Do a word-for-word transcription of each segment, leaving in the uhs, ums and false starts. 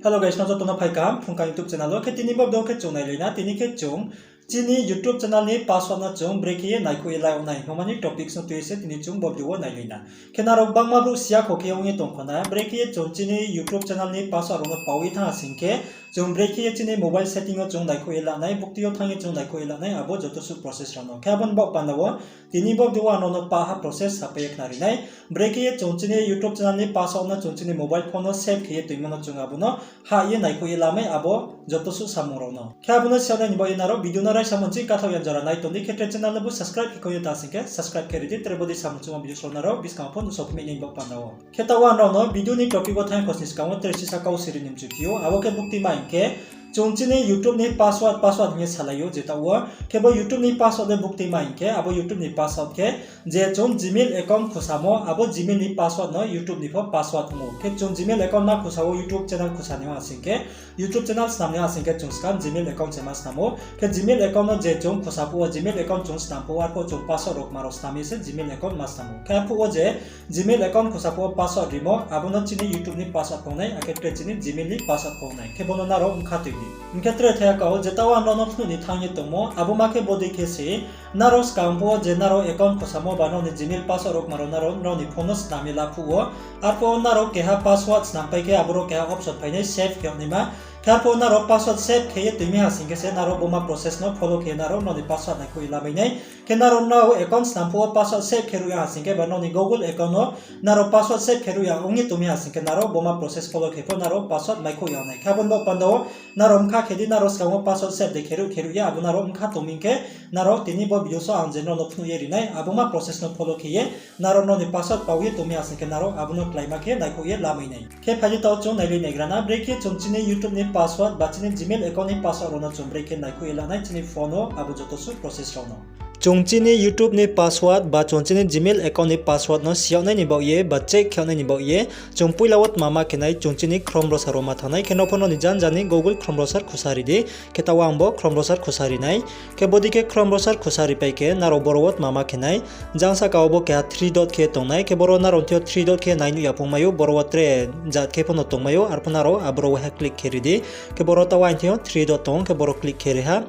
Hello guys, no joto no phai kaham Phrung Kaham YouTube channel wo. Khe tini bo video khe chung nailai na, tini khe chung chini YouTube channel ni password no chung brekhe ye naikhouh ye la yag nai hingmo ni topics no tui ye se tini chung bo video wo nailai na. Khe nrao gbangma brouh si ya kho khe ong ye tong kho na, brekhe ye chung chini YouTube channel ni password rao no pao ye thanng ha sing khe, chung brekhe ye chini mobile setting wo chung naikhouh ye la nai, buktui yo thanng ye chung naikhouh ye la nai, abo joto suh process rao no. Khe abo ni baoh panda wo, tini bo video wo ang nrao no pah ha process sapai ye khnari nai. Brekhe ye chung chini YouTube channel ni password no chung chini mobile phone no save khe ye toimo no chung abo no hah ye naikhouh ye lamai abo joto suh samung rao no. Khe abo no si yag nai ni baoh ye nrao video no raisa mung ching kathaoh ya jora nai tong di, khe tre channel no bo subscribe khe kho ye ta sing khe subscribe khe ri di, tre bodei samung chungmo video rao nrao buskang pho nuhsao phimai nai ni baoh panda wo. Khe taoh wo ang nrao no video ni topic wo thanng kho sni skang wo tre sisa kau siri ni mchu phi ou, abo khe buktui ma hing khe, chung chini YouTube ni password, password hing ye salai ou je taoh wo. Khe bo YouTube ni password le buktui ma hing khe, abo YouTube ni password khe, je chung Gmail account khusamo, abo Gmail ni password no YouTube ni pho password ong ou. Khe chung Gmail account ma khusa wo YouTube channel khusa ni ha sing khe, YouTube channel snam ni ha sing khe chung skang Gmail account se ma snam ou. Khe Gmail account no je chung khusa phuh wo, Gmail account chung snam phuh wo, arphuh chung password rao kma rao snam ye se Gmail account ma snam ou. Khe arphuh wo je Gmail account khusa phuh wo password rimo, abo no chini YouTube ni password pho ong nai, akhe tre chini Gmail ni password pho ong nai. Khe bo no nrao bkha tui di. Hing khe tre thaiha kau, je taoh wo ang nrao no phnuh ni thanng ye tongmo, abo ma khe bodei khe se, nrao skang phuh wo je nrao account khusamo ba nrao ni Gmail password rao kma rao nrao, nrao ni phone no snam ye la phuh wo, arphuh wo nrao keha password snam pai khe aboro keha option phai nai save khe yag naima. Khe arphuh wo nrao password save khe ye toimi ha sing khe se nrao bo ma process no follow khe ye nrao nrao ni password naikhouh ye lamai nai. Khe nrao nrao account snam phuh wo password save khe ruh ya ha sing khe ba nrao ni Google account no nrao password save khe ruh ya ong ye tongmi ha sing khe nrao bo ma process follow khe pho nrao password maikhouh ya nai. Khe abo ni baoh panda wo nrao bkha khe di, nrao skang wo password save de khe ruh khe ruh ya, abo nrao bkha tongmi khe nrao tini bo video so ang je nrao no phnuh ye ri nai, abo ma process no follow khe ye nrao nrao ni password pao ye tongmi ha sing khe nrao abo no kláima khe naikhouh ye lamai nai. Khe phai di taoh chung nailai naigra na, brekhe chung chini YouTube ni password ba chini Gmail account ni password rao no chung brekhe naikhouh ye la nai chini phone wo, abo joto suh process rao no. Chung chini YouTube ni password ba chung chini Gmail account ni password no si yag nai ni baoh ye ba check khe yag nai ni baoh ye, chung poila wo tma ma khe nai, chung chini Chrome browser wo ma thanng nai. Khe nrao pho nrao ni janja ni Google Chrome browser khusa ri di. Khe taoh wo ang bo Chrome browser khusa ri nai. Khe bodei khe Chrome browser khusa ri pai khe nrao boro wo tma ma khe nai, jang sahka wo bo keha three dot khe tong nai. Khe boro nrao thing yo three dot khe nai nuh ya phung mai ou, boro wo tre jat khe pho no tongmai ou, arphuh nrao aboro wo ha click khe ri di. Khe boro taoh wo ang thing yo three dot tong ou, khe boro click khe ri ha.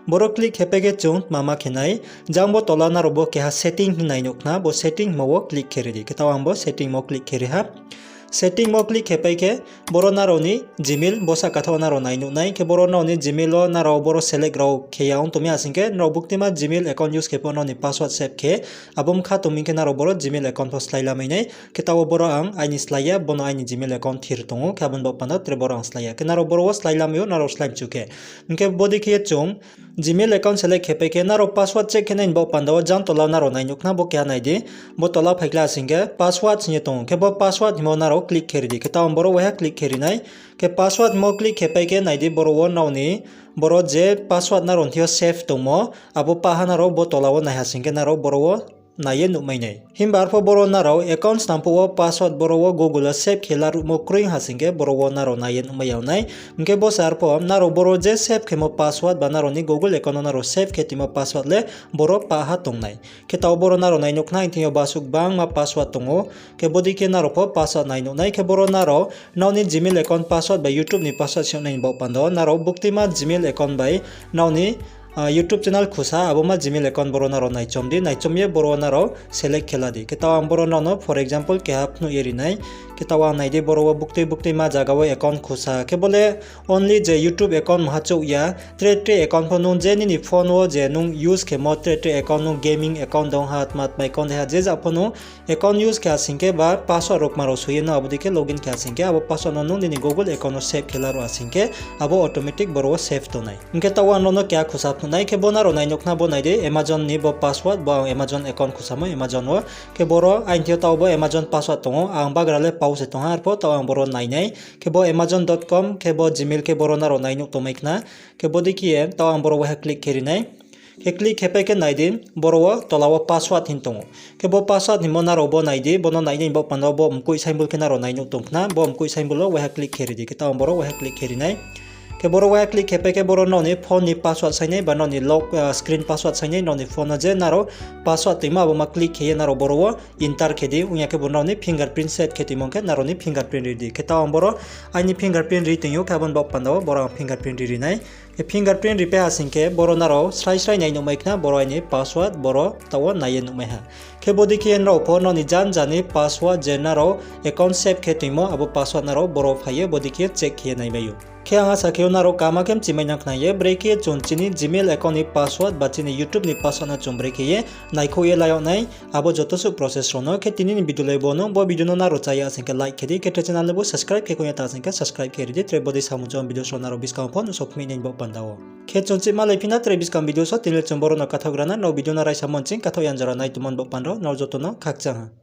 Boro click khe pai khe chung tma ma khe nai, jang bo tola nrao bo keha setting hing nai nuh khna, bo setting hingmo wo click khe ri di. Khe taoh wo ang bo setting mo click khe ri ha. Setting mo click khe pai khe, boro nrao ni Gmail bo sahka thaoh nrao nai nuh nai. Khe boro nrao ni Gmail wo nrao boro select rao khe ya ong tongmi ha sing khe, nrao buktima Gmail account use khe pho nrao ni password save khe, abo bkha tongmi khe nrao boro Gmail account pho slái lamai nai. Khe taoh wo boro ang aini slái ya, bono aini Gmail account thir tong ou, khe abo ni baoh panda tre boro ang slái ya. Khe nrao boro wo slái lamai ou, nrao slái mchu khe. Hing khe bodei khe ye chung Gmail account select khe pai khe nrao password check khe nai ni baoh panda wo jang tola nrao nai nuh khna bo keha nai di. Bo tola phaikhlai ha sing khe password hing ye tong ou. Khe bo password hingmo nrao click khe ri di. Khe taoh ang boro waiha click khe ri nai. Khe password hingmo click khe pai khe nai di boro wo nrao ni, boro je password nrao thing yo save tongmo, abo pah ha nrao bo tola wo nai ha sing khe nrao boro wo nai ye nuhmai nai. Himba arphuh boro nrao account snam phuh wo password boro wo Google wo save khe laruhmo kroi ha sing khe boro wo nrao nai ye nuhmai ya nai. Hing khe bo se arphuh nrao boro je save khemo password ba nrao ni Google account no nrao save khe tongmo password le boro pah ha tong nai. Khe taoh boro nrao nai nuh khna, ang thing yo basuh gbangma password tong ou. Khe bodei khe nrao pho password nai nuh nai. Khe boro nrao nrao ni Gmail account password bai YouTube ni password si yag nai ni baoh panda wo nrao buktima Gmail account bai nrao ni YouTube channel khusa, abo ma Gmail account boro nrao naichom di, naichom ye boro wo nrao select khe la di. Khe taoh ang boro nrao no for example keha phnuh ye ri nai. Khe taoh ang nai di boro wo buktui buktuima zaga wo account khusa. Khe bo le only je YouTube account mungha chouh ya, tre tre account pho nung je nini phone wo je nung use khemo tre tre account, nung gaming account dong ha, tma tma account dei ha, je ja pho nung account use khe ha sing khe ba password rao kma rao soi ye no abo dei khe login khe ha sing khe abo password no nung nini Google account no save khe laruh ha sing khe abo automatic boro wo save tong nai. Hing khe taoh ang nrao no keha khusa phnuh nai, khe bo nrao nai nuh khna bo nai di Amazon ni bo password, bo ang Amazon account khusamo Amazon wo. Khe boro aini thing yo taoh bo Amazon password tong ou, ang bagra le pau se tong ha, arphuh taoh ang boro nai nai. Khe bo amazon dot com, khe bo Gmail khe boro nrao nai nuh tongmai khna. Khe bodei khe ye taoh ang boro waiha click khe ri nai. Khe click khe pai khe nai di, boro wo tola wo password hing tong ou. Khe bo password hingmo nrao bo nai di, bono nai nai ni baoh panda wo bo mkoih symbol khe nrao nai nuh tong khna, bo mkoih symbol wo waiha click khe ri di, khe taoh ang boro waiha click khe ri nai. Khe boro waiha click khe pai khe boro nrao ni phone ni password sainai ba nrao ni lock, ah, screen password sainai nrao ni phone no je nrao password toimo abo ma click khe ye nrao boro wo enter khe di, ong ya khe bo nrao ni fingerprint set khe toimo ong khe nrao ni fingerprint ri di. Khe taoh ang boro aini fingerprint ri tong ou, khe abo ni baoh panda wo boro ang fingerprint ri ri nai. Khe fingerprint ri pai ha sing khe boro nrao srai srai nai nuhmai khna, boro aini password boro taoh wo nai ye nuhmai ha. Khe bodei khe ye nrao pho nrao ni jan jan ni password je nrao account save khe toimo abo password nrao boro phai ye bodei khe check khe ye naimai ou. Khe ang asa khe ou nrao kaham khe mchimai nang khna ye, brekhe ye chung chini Gmail account ni password ba chini YouTube ni password no chung brekhe ye naikhouh ye la yag nai, abo joto suh process rao no. Khe tini ni video le bo no, bo video no nrao chá ya sing khe like khe di, khe tre channel no bo subscribe khe kong ya ta sing khe subscribe khe ri di, tre bodei samung chong video rao nrao buskang pho nuhsao phimai nai ni baoh panda wo. Khe chung chih malai phi na tre buskang video so, tini le chung boro no kathaoh gra na, nrao video no raisa mon ching kathaoh yan jora nai tongmo ni baoh panda wo nrao joto no khakchang ha.